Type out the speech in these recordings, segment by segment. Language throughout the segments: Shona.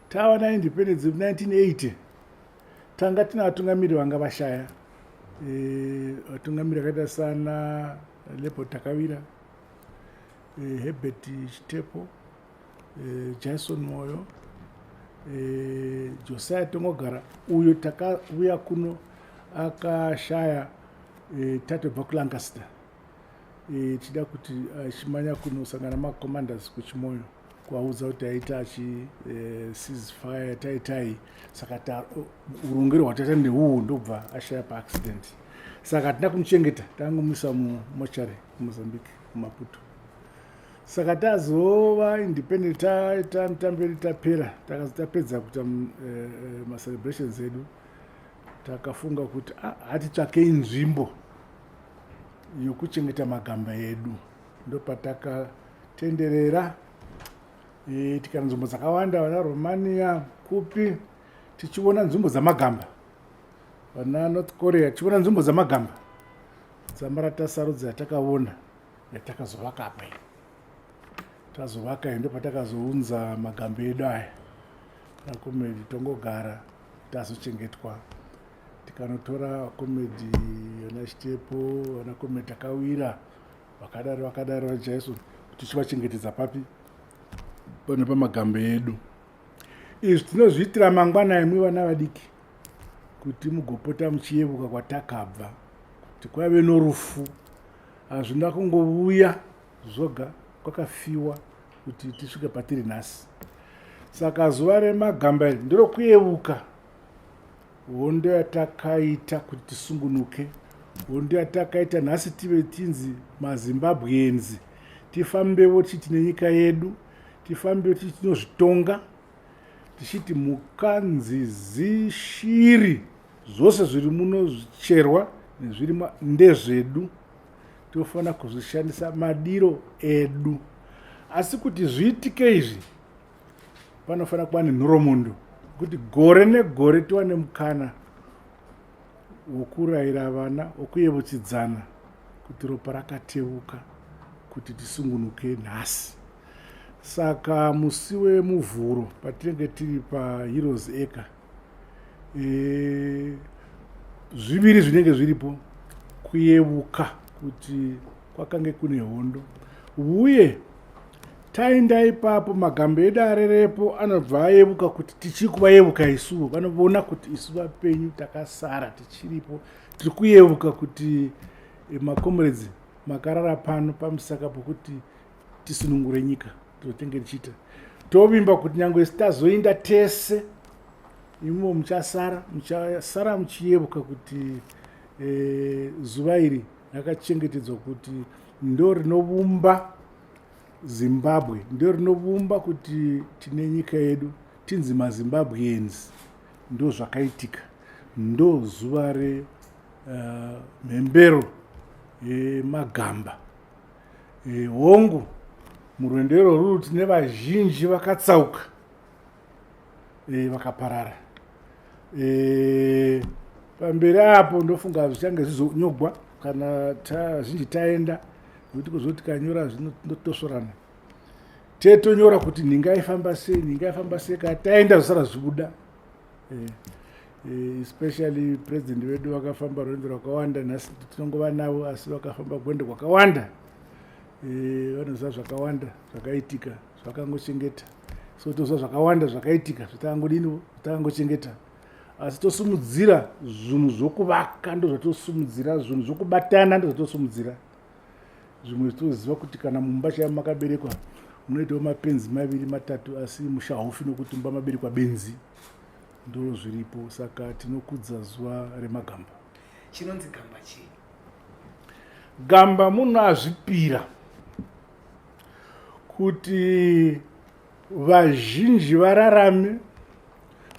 Tava naindependence 1980, tanga tina vatungamiri vanga vashaya, vatungamiri vakaita sana Leopold Takawira, Herbert Chitepo, Jason Moyo, Josiah Tongogara uyo takauya kuno akashaya tatobva kuLancaster, tichida kuti achimanya kunosangana macommanders kuChimoio kuvaudza kuti taita achi ceasefire taitai. Saka urongero hwataita neuhwu, ndobva ashaya paaccident, saka hatina kumuchengeta, tangomuisa mumochari kuMozambique, kuMaputo. Saka tazova independent, taita mitambo yedu, tapera, tapedza kuita macelebrations edu, takafunga kuti hatitsvakei nzvimbo yokuchengeta magamba edu. Ndopatakatenderera, tikana nzvimbo dzakawanda, vana Romania kupi, tichiona nzvimbo dzamagamba, vana North Korea, tichiona nzvimbo dzamagamba. Dzamara tasarudza yatakaona yatakazovaka apa. Tazovaka iyo, ndopatakazounza magamba edu aya naComrade Tongogara, tazochengetwa. Tikanotora Comrade vana Chitepo, vana Comrade Takawira, vakadaro vakadaro, vaJaison, tichivachengetedza papi? Pano pamagamba edu. Izvi tinozviitira mangwana imwi vana vadiki, kuti mugopota muchiyevuka kwatakabva, kuti kwaive norufu. Hazvina kungovuya zvoga, kwakafiwa kuti tisvike patiri nhasi. Saka zuva remagamba iri nderokuyevuka hondo yatakaita kuti tisungunuke, hondo yatakaita nhasi tive tinzi maZimbabweans, tifambewo tichiti nenyika yedu, tifambewo tichiti tinozvitonga, tichiti mhuka, nzizi, shiri, zvose zviri muno, zvicherwa nezvirimwa ndezvedu, tofanira kuzvishandisa madiro edu. Asi kuti zviitike izvi, panofanira kuva nenhoromondo kuti gore negore tiwane mukana wokurayira vana, wokuyeuchidzana kuti ropa rakateuka kuti tisungunuke nhasi. Saka musi weMuvhuro patinenge tiri paHeroes Acre, zviviri zvinenge zviripo: kuyevuka kuti kwakange kune hondo, uye taenda ipapo magamba edu arerepo anobva ayevuka kuti tichiri kuvayevuka isuwo. Vanoona kuti isu vapenyu takasara tichiripo, tiri kuyevuka kuti macomrades makarara pano pamusaka pokuti tisunungure nyika. Tinotenge tichiita, tovimba kuti nyange isi tazoinda tese, imo muchasara muchasara muchiyevuka kuti zuva iri rakachengetedzwa, kuti ndo rinovumba Zimbabwe, ndo rinovumba kuti tine nyika yedu, tinzi maZimbabweans. Ndo zvakaitika, ndo zuva remhembero yemagamba. Hongu, murwendo irworuru tine vazhinji vakatsauka, vakaparara. Pamberi apo ndofunga zvichange zvizonyogwa kana tazhinji taenda, nekuti kuzoti tikanyora zvinotosvorana. Tetonyora kuti nhinga ifamba sei, nhinga ifamba sei, kana taenda zvisara zvibuda. Especially president vedu vakafamba rwendo rwakawanda. Nhasi tinongova navo, asi vakafamba gwendo kwakawanda. Vanoziva zvakawanda zvakaitika zvakangochengeta, so toziva zvakawanda zvakaitika zvatakangodini, zvatakangochengeta. Asi tosumudzira zvinhu zvokuvaka, ndo zvatosumudzira zvinhu zvokubatana, ndo zvatosumudzira zvimwe. Toziva kuti kana mumba chaivo makaberekwa munoitawo mapenzi maviri matatu, asi musha haufi nokuti mumba maberekwa benzi. Ndo zviripo. Saka tinokudza zuva remagamba. Chinonzi gamba chii? Gamba munhu azvipira kuti vazhinji vararame,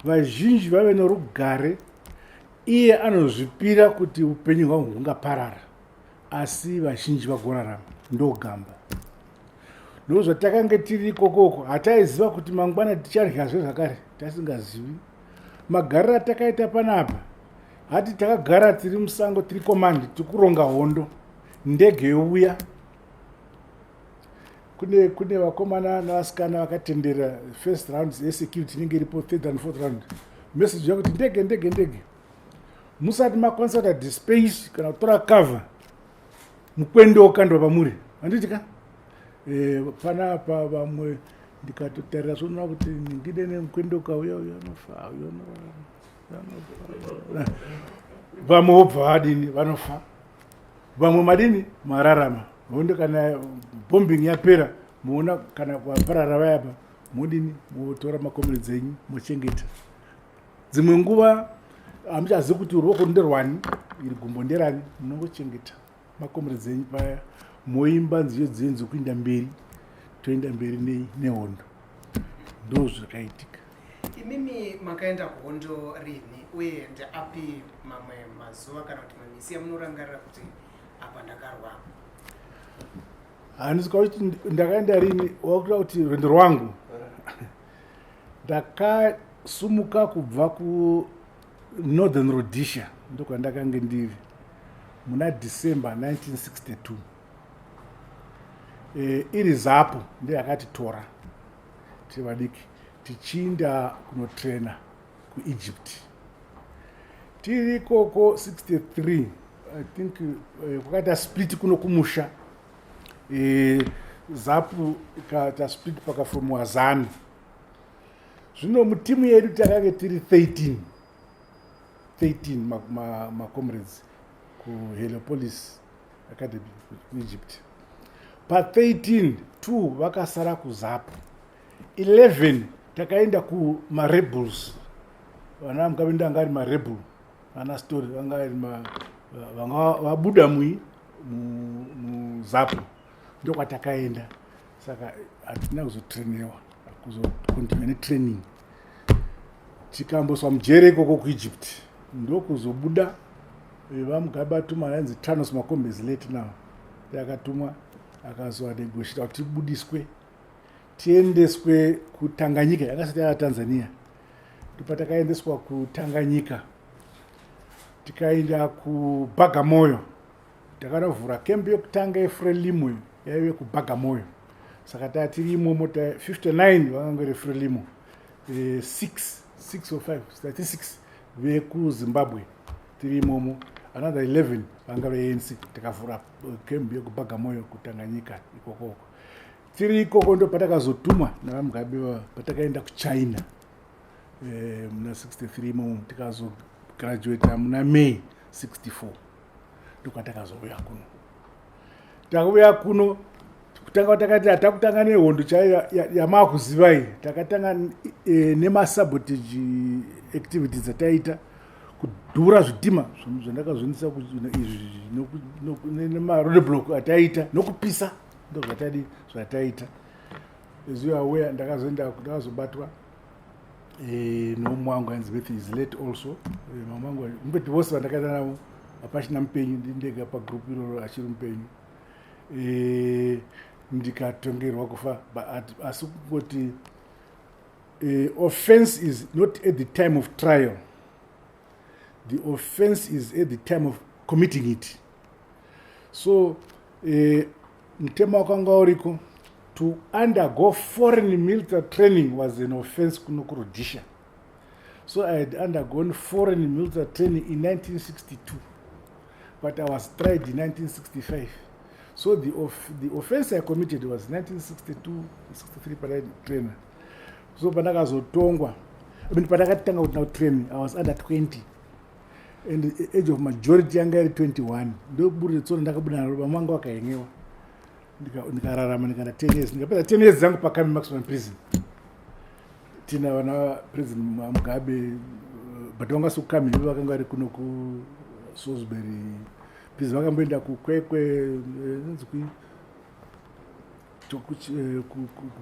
vazhinji vave norugare. Iye anozvipira kuti upenyu hwangu hungaparara, asi vazhinji vagorarama. Ndogamba. Ndo zvatakange tiri ikokoko. Hataiziva kuti mangwana ticharyazve zvakare, tasingazivi magariro atakaita panapa. Hati takagara tiri musango, tiri command, tiri kuronga hondo, ndege youya. Kune vakomana navasikana vakatendera. First round yesecurity inenge iripo, third and fourth round, message yakuti ndege, ndege, ndege, musati makwanisa kuita disperse kana kutora cover, mukwende wokandwa pamuri, handiti ka? Panapa vamwe ndikatotarira zvonoona kuti ndingide nemukwende ukauya, uyo anofa, uyo anofa. Vamwe vobva vadini? Vanofa. Vamwe madini? Mararama. Hondo, kana bombing yapera, muona kana vaparara vayapa, modini? Motora macomrades enyu, mochengeta. Dzimwe nguva hamuchazivi kuti ruoko nderwani, iri gumbo nderani. Munongochengeta macomrades enyu paya, moimba nziyo dzenyu dzekuinda mberi. Toenda mberi nehondo. Ndo zvakaitika. Imimi makaenda kuhondo rini, uye ndeapi mamwe mazuva kana kuti mamisi yamunorangarira kuti apa ndakarwa? Handisi kuti ndakaenda rini. Wakuda kuti rwendo rwangu? Ndakasumuka kubva kuNorthern Rhodesia, ndokwandakange ndiri, muna December 1962. Iri ZAPU ndeyakatitora tiri vadiki tichiinda kunotraina kuEgypt. Tiri ikoko 63, I think, kwakaita split kuno kumusha. ZAPU ikaita split, pakaformiwa ZANU. Zvino mutimu yedu takange tiri 13, 13 macomrades kuHeliopolis Academy kuEgypt. Pa13, 2 vakasara kuZAPU, 11 takaenda kumarebels. Vana Mugabe anga ari marebel, vana story vanga ari vanga vabuda muZAPU, ndokwatakaenda. Saka hatina kuzotrainiwa, kuzocontinue netraining. Tikamboswa mujere ikoko kuEgypt, ndokuzobuda. VaMugabe atuma ainzi Thanos Makombe, late now, yakatumwa akazoanegotiata kuti tibudiswe, tiendeswe kuTanganyika, yakasati yava Tanzania. Ndopatakaendeswa kuTanganyika, tikaenda kuBagamoyo. Takanovhura kembi yekutanga yeFrelimo, yaive kuBagamoyo. Saka taa tiri imomo, 59 vakanga iri Frelimo, 6, 6 or 5, 36 vekuZimbabwe tiri imomo, another 11 vanga veANC. Tikavhura kembi yekuBagamoyo kuTanganyika ikokoko. Tiri ikoko ndo patakazotumwa navaMugabe, patakaenda kuChina muna 63 imomo. Tikazograduata muna May 64. Ndokwatakazouya kuno. Takauya kuno, kutanga takati hatakutanga nehondo chaiyo yamakuziva iyi. Takatanga nemasabotage activities dzataiita, kudhura zvitima zvandakazvonisa izvi, nemaroadblock ataiita, nokupisa. Ndo zvatadi zvataita. As you are aware, ndakazoenda, ndakazobatwa nomumwe wangu ainzi Matthew, is late also. Mama wangu mupeti, vose vandakaenda navo hapachina mupenyu, ndindega pagroup iroro achiri mupenyu. Ndikatongerwa kufa. Asi kungoti offense is not at the time of trial, the offense is at the time of committing it. So mutemo wakanga uriko, to undergo foreign military training was an offense kuno kuRhodesia. So I had undergone foreign military training in 1962, but I was tried in 1965. So the offense I committed was 1962, 63 pandaitrainer. So pandakazotongwa, I mean, pandakatanga kuti now training, I was under 20, and the age of majority yanga iri 21. Ndoburire tsono, ndakabuda naro. Vamwe vanga vakahengewa. Ndikararama, ndikaenda 10 years, ndikapedza 10 years dzangu paKhami Maximum Prison. Tina vana President Mugabe, but vanga sikuKhami, vakanga vari kuno kuSalisbury Prison. Vakamboenda kuKwekwe, inonzi kui,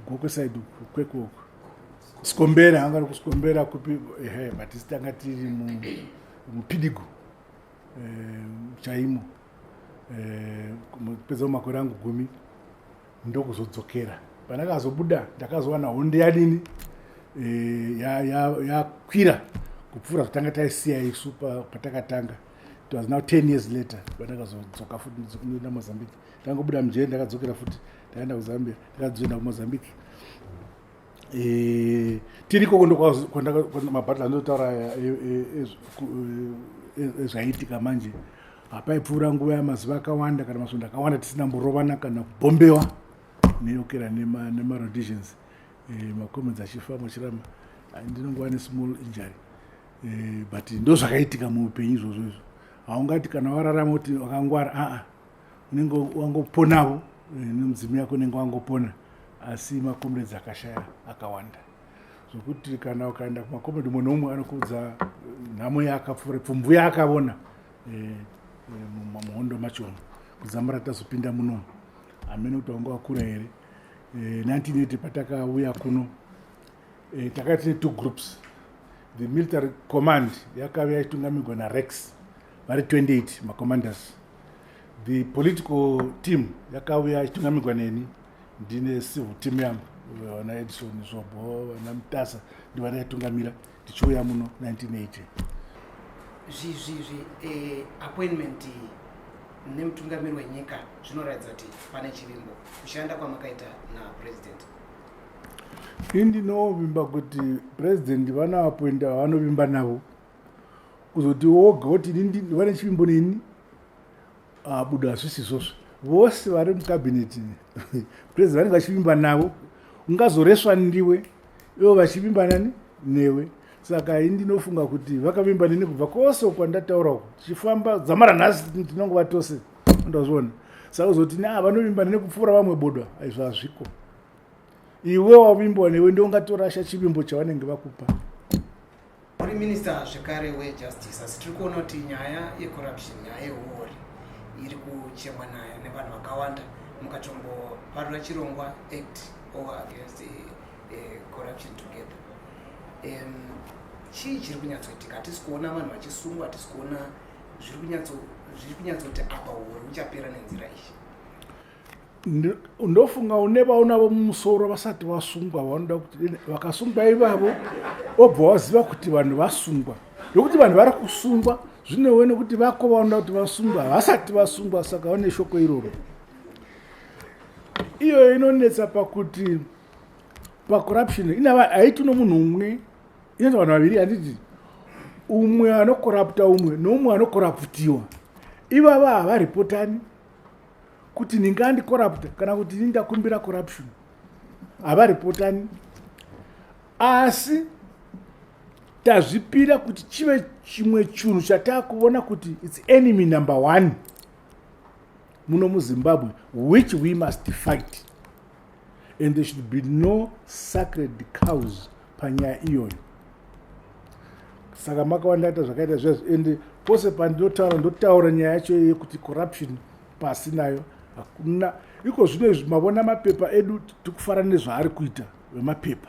kuGokwe side, kuKwekwe uko, Sikombera, anga ari kuSikombera kupi, ehe. But isi tanga tiri muPidigu chaimo. Pedza makore angu 10, ndokuzodzokera. Pandakazobuda, ndakazowana hondo yadini, yakwira kupfuura zvatanga taisiya isu patakatanga. It was now 10 years later pandakazodzoka futi, ndinoenda Mozambique. Ndangobuda mujeri, ndakadzokera futi. Takaenda kuZambia, takazoenda kuMozambique. Tiri ikoko ndomabhattle andotaura ezvaiitika manje. Hapaipfuura nguva yamazuva akawanda kana masvondo akawanda tisina mborovana kana kubhombewa neyokera nemaRhodesians, macomrades achifa machirama. Ndinongova nesmall injury, but ndo zvakaitika muupenyu izvozvo. Izvo haungati kana wararama kuti wakangwara. Aa, unenge wangoponavo nemudzimu yako, unenge wangopona, asi macomrades akashaya akawanda, zvokuti kana ukaenda kumacomrade umwe neumwe anokuudza nhamo yaakapfuura, pfumvu yaakavona muhondo machomo kudzamara tazopinda munomu. Hamene kuti wanga wakura here 1980 patakauya kuno. Takati tine two groups. The military command yakave yachitungamirwa naRex, vari 28 macommanders. The political team yakauya ichitungamirwa neni, ndine civil team yangu, vana Edison Zvobo, vana Mutasa, ndivandaitungamira tichiuya muno 1980. Zvizvizvi appointment nemutungamiri wenyika zvinoratidza kuti pane chivimbo kushanda kwamakaita napresident. Ini ndinovimba kuti president vanoappointa vanovimba navo. Kuzoti woga kuti vane chivimbo neni, abuda, hazvisi izvozvo. Vose vari mucabinet, president vanenge vachivimba navo. Ungazoreswa ndiwe ivo vachivimba nani newe. Saka ini ndinofunga kuti vakavimba neni kubva kwose kwandataura uko tichifamba dzamara nhasi, tinongova tose, ndazviona. Saka kuzoti na vanovimba neni kupfuura vamwe, bodwa, aizvo hazviko. Iwe wavimbwa newe ndongatorasha chivimbo chavanenge vakupa. Uri minista zvekare wejustice, asi tiri kuona kuti nyaya yecorruption, nyaya yeuori iri kuchemwa nayo nevanhu vakawanda. Mukatomboparura chirongwa Act Over Against Corruption Together. Chii chiri kunyatsoitika? Hatisi kuona vanhu vachisungwa, hatisi kuona zviri kunyatsoti apa uori huchapera nenzira iyi. Ndofunga une vaunavo mumusoro vasati vasungwa, vanoda kuti vakasungwa ivavo obva waziva kuti vanhu vasungwa, nokuti vanhu vari kusungwa zvinewe nekuti vako vanoda kuti vasungwa vasati vasungwa. Saka vane shoko iroro. Iyo inonetsa pakuti pacorruption inava haiti nomunhu umwe, inoita vanhu vaviri, handiti? Umwe anokorapta umwe noumwe anokoraputiwa. Ivava havaripotani kuti ndingandikorapta kana kuti ini ndakumbira corruption, havaripotani. Asi tazvipira kuti chive chimwe chinhu chatakuona kuti it's enemy number one muno muZimbabwe, which we must fight, and there should be no sacred cows panyaya iyoyo. Saka makawanda zvakaita zvezvo, and pose pandinotaura ndotaura nyaya yacho yekuti corruption pasi nayo, hakuna. Iko zvino izvi mavona mapepa edu, tikufara nezvaari kuita vemapepa.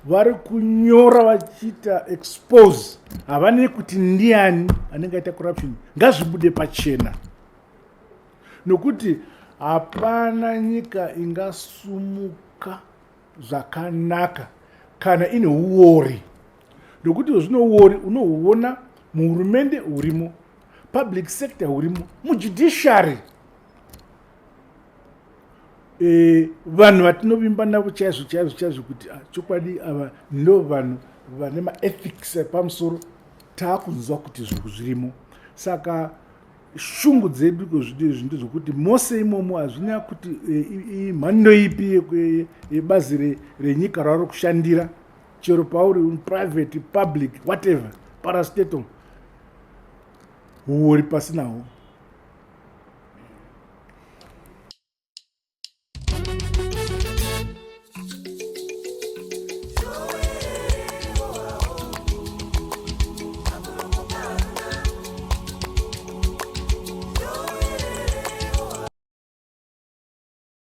Vari kunyora vachiita expose, havanei kuti ndiani anenge aita corruption, ngazvibude pachena, nokuti hapana nyika ingasumuka zvakanaka kana ine uori, nokuti zvino uori unohuona muhurumende hurimo, public sector hurimo, mujudiciary. Vanhu vatinovimba navo chaizvo chaizvo chaizvo kuti ah, chokwadi ava ndo vanhu vane maethics epamusoro, taakunzwa kuti zvinhu zvirimo. Saka shungu dzedu kozvino izvi ndezvokuti mose imomo, hazvina kuti imhando ipi yebazi renyika rauri kushandira, chero pauri private, public, whatever parastatal, huori pasinawo.